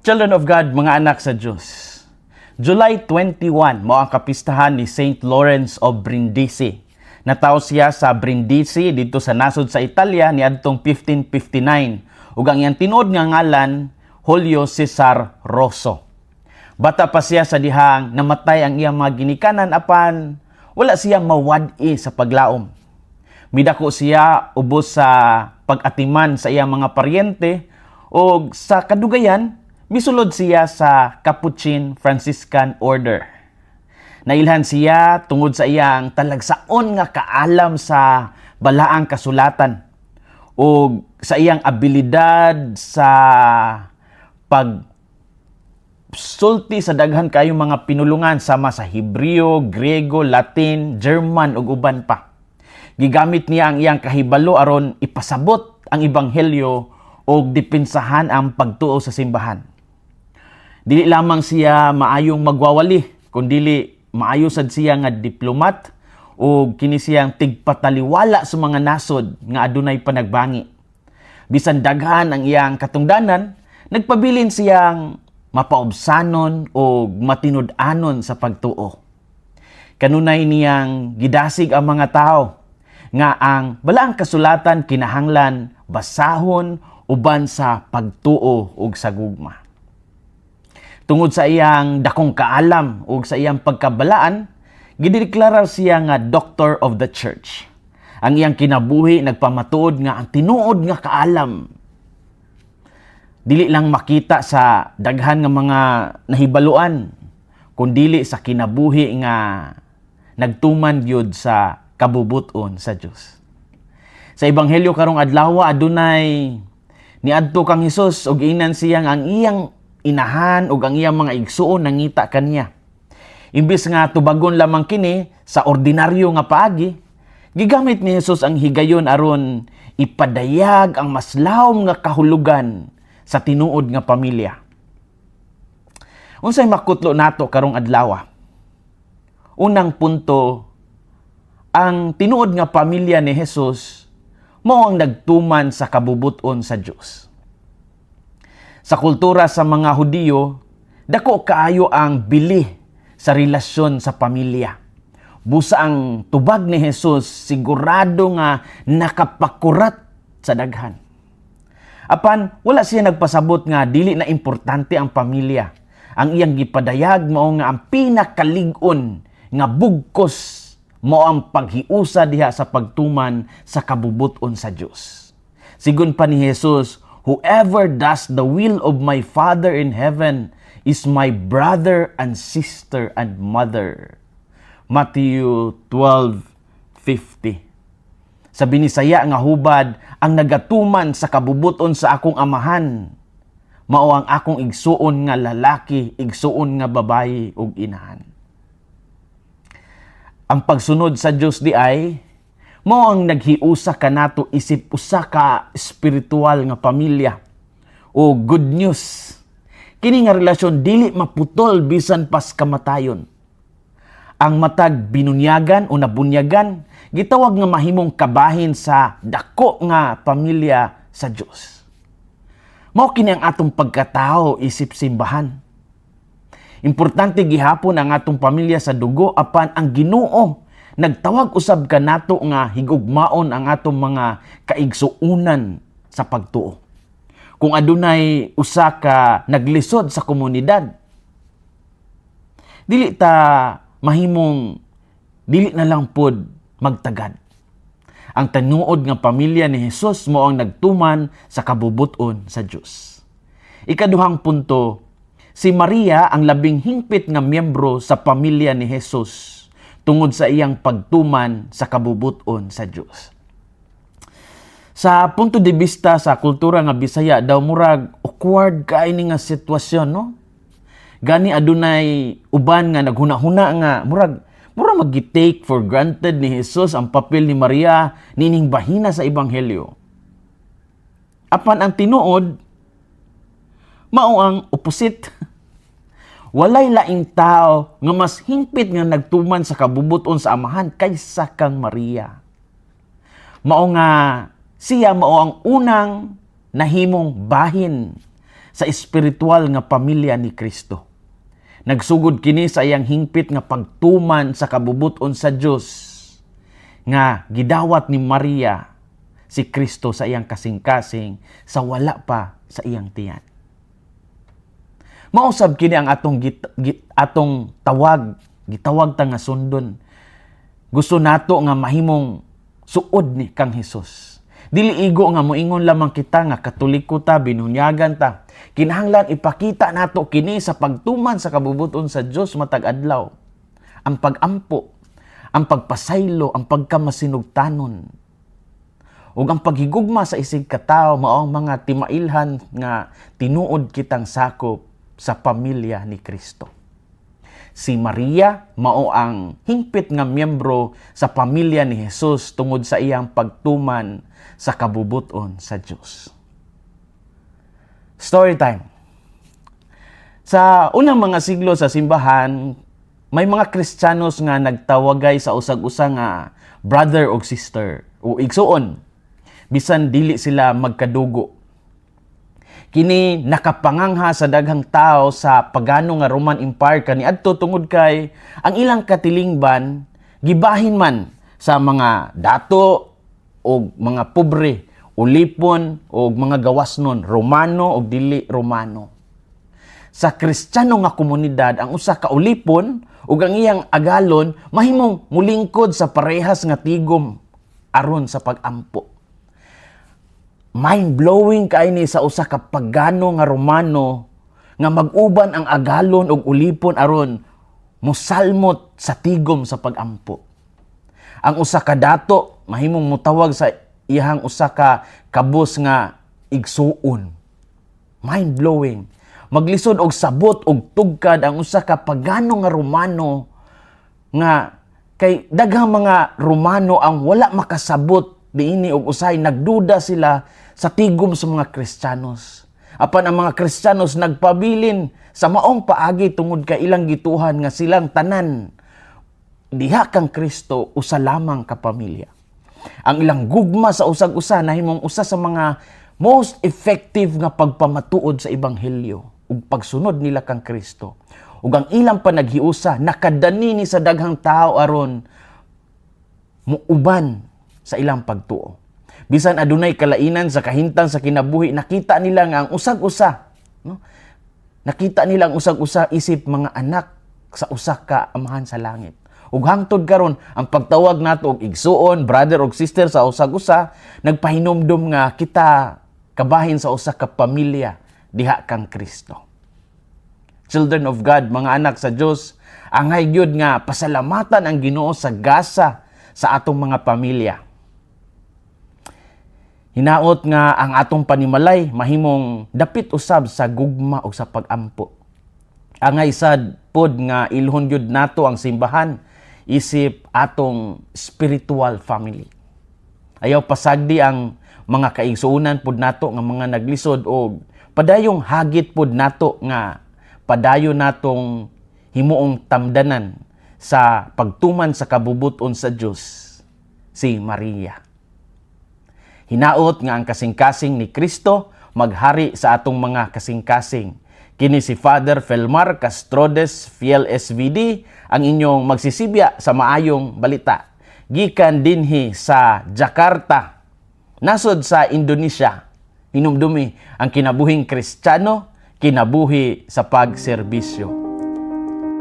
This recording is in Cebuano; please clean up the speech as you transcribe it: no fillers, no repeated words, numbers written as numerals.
Children of God, mga anak sa Diyos. July 21, mao ang kapistahan ni Saint Lawrence of Brindisi. Natawo siya sa Brindisi didto sa nasod sa Italia niadtong 1559 ug ang iyang tinuod nga ngalan, Julio Cesar Rosso. Bata pa siya sa dihang namatay ang iyang mga ginikanan, apan wala siya mawad-i sa paglaom. Midako siya ubos sa pag-atiman sa iyang mga paryente ug sa kadugayan misulod siya sa Capuchin Franciscan Order. Nailhan siya tungod sa iyang talagsaon nga kaalam sa balaang kasulatan ug sa iyang abilidad sa pag sulti sa daghan kayong mga pinulungan sama sa Hebreo, Grego, Latin, German ug uban pa. Gigamit niya ang iyang kahibalo aron ipasabot ang ebanghelyo ug depensahan ang pagtuo sa simbahan. Dili lamang siya maayong magwawali, kundili maayo sad siya nga diplomat ug kini siyang tigpataliwala sa mga nasod nga adunay panagbangi. Bisan daghan ang iyang katungdanan, nagpabilin siyang mapaubsanon o matinud-anon sa pagtuo. Kanunay niyang gidasig ang mga tao nga ang balaang kasulatan kinahanglan basahon uban sa pagtuo ug sa gugma. Tungod sa iyang dakong kaalam ug sa iyang pagkabalaan, gideklarar siya nga Doctor of the Church. Ang iyang kinabuhi nagpamatuod nga ang tinuod nga kaalam dili lang makita sa daghan nga mga nahibaluan, kundili sa kinabuhi nga nagtuman gyud sa kabubuton sa Dios. Sa ebanghelyo karong adlaw, adunay niadto kang Hesus ug ingnan siya nga ang iyang inahan ug ang iyang mga igsuon nangita kaniya. Imbis nga tubagon lamang kini sa ordinaryo nga paagi, gigamit ni Jesus ang higayon aron ipadayag ang mas lawom nga kahulugan sa tinuod nga pamilya. Unsay makutlo nato karong adlaw? Unang punto, ang tinuod nga pamilya ni Jesus mao ang nagtuman sa kabubuton sa Dios. Sa kultura sa mga Hudiyo, dako kaayo ang bili sa relasyon sa pamilya. Busa ang tubag ni Jesus sigurado nga nakapakurat sa daghan. Apan wala siya nagpasabot nga dili na importante ang pamilya. Ang iyang gipadayag mao nga ang pinakalig-on nga bugkos mao ang paghiusa diha sa pagtuman sa kabubuton sa Dios. Sigon pa ni Jesus, "Whoever does the will of my Father in heaven is my brother and sister and mother." Matthew 12:50. Sa Binisaya nga hubad, ang nagatuman sa kabubuton sa akong amahan, mao ang akong igsuon nga lalaki, igsuon nga babayi ug inahan. Ang pagsunod sa Dios diay mao ang naghiusa kanato isip usa ka espiritual nga pamilya. O good news, kini nga relasyon dili maputol bisan pas kamatayon. Ang matag binunyagan o nabunyagan gitawag nga mahimong kabahin sa dako nga pamilya sa Dios. Mao kini ang atong pagkatao isip simbahan. Importante gihapon ang atong pamilya sa dugo, apan ang Ginoo nagtawag usab kanato nga higugmaon ang atong mga kaigsuunan sa pagtuo. Kung adunay usa ka naglisod sa komunidad, dili ta mahimong dili na lang pod magtagad. Ang tinuod nga pamilya ni Jesus mao ang nagtuman sa kabubuton sa Dios. Ikaduhang punto, si Maria ang labing hingpit nga miyembro sa pamilya ni Jesus tungod sa iyang pagtuman sa kabubuton sa Dios. Sa punto de vista sa kultura nga Bisaya daw, murag awkward kay ni nga sitwasyon, no? Gani adunay uban nga naghuna-huna nga murag magi-take for granted ni Jesus ang papel ni Maria nining bahina sa ebanghelyo. Apan ang tinuod mao ang opposite. Walay laing tao nga mas hingpit nga nagtuman sa kabubuton sa Amahan kaysa kang Maria. Mao nga siya mao ang unang nahimong bahin sa espiritual nga pamilya ni Kristo. Nagsugod kini sa iyang hingpit nga pagtuman sa kabubuton sa Dios nga gidawat ni Maria si Kristo sa iyang kasing-kasing sa wala pa sa iyang tiyan. Mausab kini ang atong tawag, gitawag ta nga sundon. Gusto nato nga mahimong suod ni kang Hesus. Dili igo nga moingon lamang kita nga Katoliko ta, binunyagan ta. Kinahanglan ipakita nato kini sa pagtuman sa kabubuton sa Dios matag adlaw. Ang pagampo, ang pagpasaylo, ang pagkamasinugtanon, ug ang paghigugma sa isig katawo mao ang mga timailhan nga tinuod kitang sakop sa pamilya ni Kristo. Si Maria mao ang hingpit nga miyembro sa pamilya ni Jesus tungod sa iyang pagtuman sa kabubuton sa Dios. Story time. Sa unang mga siglo sa simbahan, may mga Kristiyanos nga nagtawagay sa usag-usa nga brother o sister o igsuon bisan dili sila magkadugo. Kini nakapangangha sa daghang tao sa pagano nga Roman Empire kaniadto tungod kay ang ilang katilingban gibahin man sa mga dato o mga pobre, ulipon o mga gawasnon, Romano o dili Romano. Sa Kristiyano nga komunidad, ang usa ka ulipon ug ang iyang agalon mahimong mulingkod sa parehas nga tigom aron sa pagampo. Mind-blowing kay ni sa usa ka pagano nga Romano nga mag-uban ang agalon ug ulipon aron mosalmot sa tigom sa pagampo. Ang usa ka dato mahimong motawag sa iyang usa ka kabus nga igsuon. Mind-blowing. Maglisod og sabot og tugkad ang usa ka pagano nga Romano nga kay daghang mga Romano ang wala makasabot niini og usay nagduda sila sa tigom sa mga Kristiyanos. Apan ang mga Kristiyanos nagpabilin sa maong paagi tungod kay ilang gituhan nga silang tanan diha kang Kristo usa lamang ka pamilya. Ang ilang gugma sa usag-usa nahimong usa sa mga most effective nga pagpamatuod sa ebanghelyo ug pagsunod nila kang Kristo. Ug ang ilang panaghiusa nakadani ni sa daghang tao aron muuban sa ilang pagtuo. Bisan adunay kalainan sa kahintang sa kinabuhi, nakita nila nga ang usag-usa, no? Nakita nila ang usag-usa isip mga anak sa usa ka Amahan sa langit. Ug hangtod karon ang pagtawag nato og igsuon, brother og sister sa usag-usa, nagpahinumdum nga kita kabahin sa usa ka pamilya diha kang Kristo. Children of God, mga anak sa Dios, angay gyud nga pasalamatan ang Ginoo sa gasa sa atong mga pamilya. Hinaot nga ang atong panimalay mahimong dapit usab sa gugma o sa pagampo. Angay sad pod nga ilhon gyud nato ang simbahan isip atong spiritual family. Ayaw pasagdi ang mga kaigsuonan pod nato nga mga naglisod og padayong hagit pod nato nga padayon natong himuong tamdanan sa pagtuman sa kabubuton sa Dios, si Maria. Hinaot nga ang kasing-kasing ni Kristo maghari sa atong mga kasing-kasing. Kini si Father Felmar Castrodes Fiel SVD ang inyong magsisibya sa maayong balita. Gikan dinhi sa Jakarta, nasod sa Indonesia. Hinumdumi ang kinabuhing Kristiyano, kinabuhi sa pagserbisyo.